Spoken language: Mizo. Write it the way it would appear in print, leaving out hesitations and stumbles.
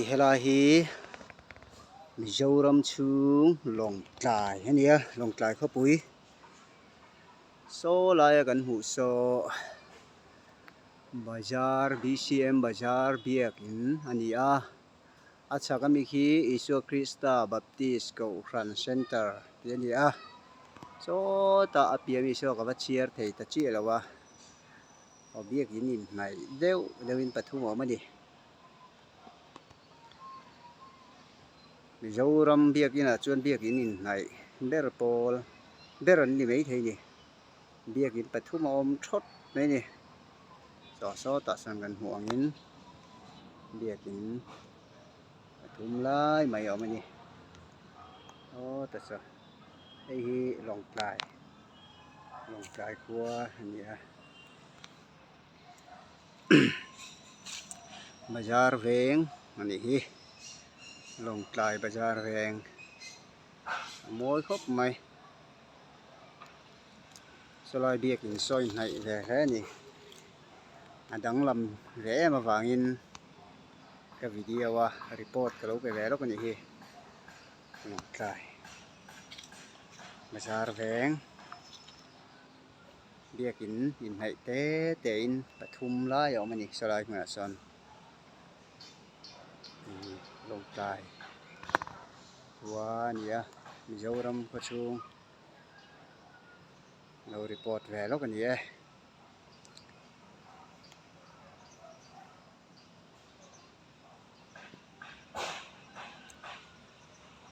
Helai hi Mizoram chhung Lawngtlai a ni a, Lawngtlai khawpui saw laia kan hmuh saw bazar BCM bazar biakin a ni a, a chhak ami khi Isua Krista Baptist Kohhran Center tih a ni a, sawtah a piah ami saw ka va chhiar thei ta chiah lo a, aw biakin inhnaih deuh deuhin pathum a awm a ni. Mizoram biakinah chuan biakin inhnaih ber pawl ber an ni maithei a ni. Biakin pathum a awm thawt mai a ni. Saw sawtah sawn kan hmuh angin biakin pathum lai mai a awm a ni. Aw ta saw hei hi Lawngtlai Lawngtlai khua a ni a. Bazar veng a nih hi Lawngtlai bazar veng a mawi khawp mai sawlai biakin saw inhnaih ve hle a ni a danglam ve em avangin ka video a report ka lo pe ve lawk a nih hi Lawngtlai bazar veng. Biakin inhnaih te te in pathum lai a awm a ni sawlai hmunah sawn ihh Lawngtlai khua a ni a Mizoram khawchhung lo report ve lawk a ni e.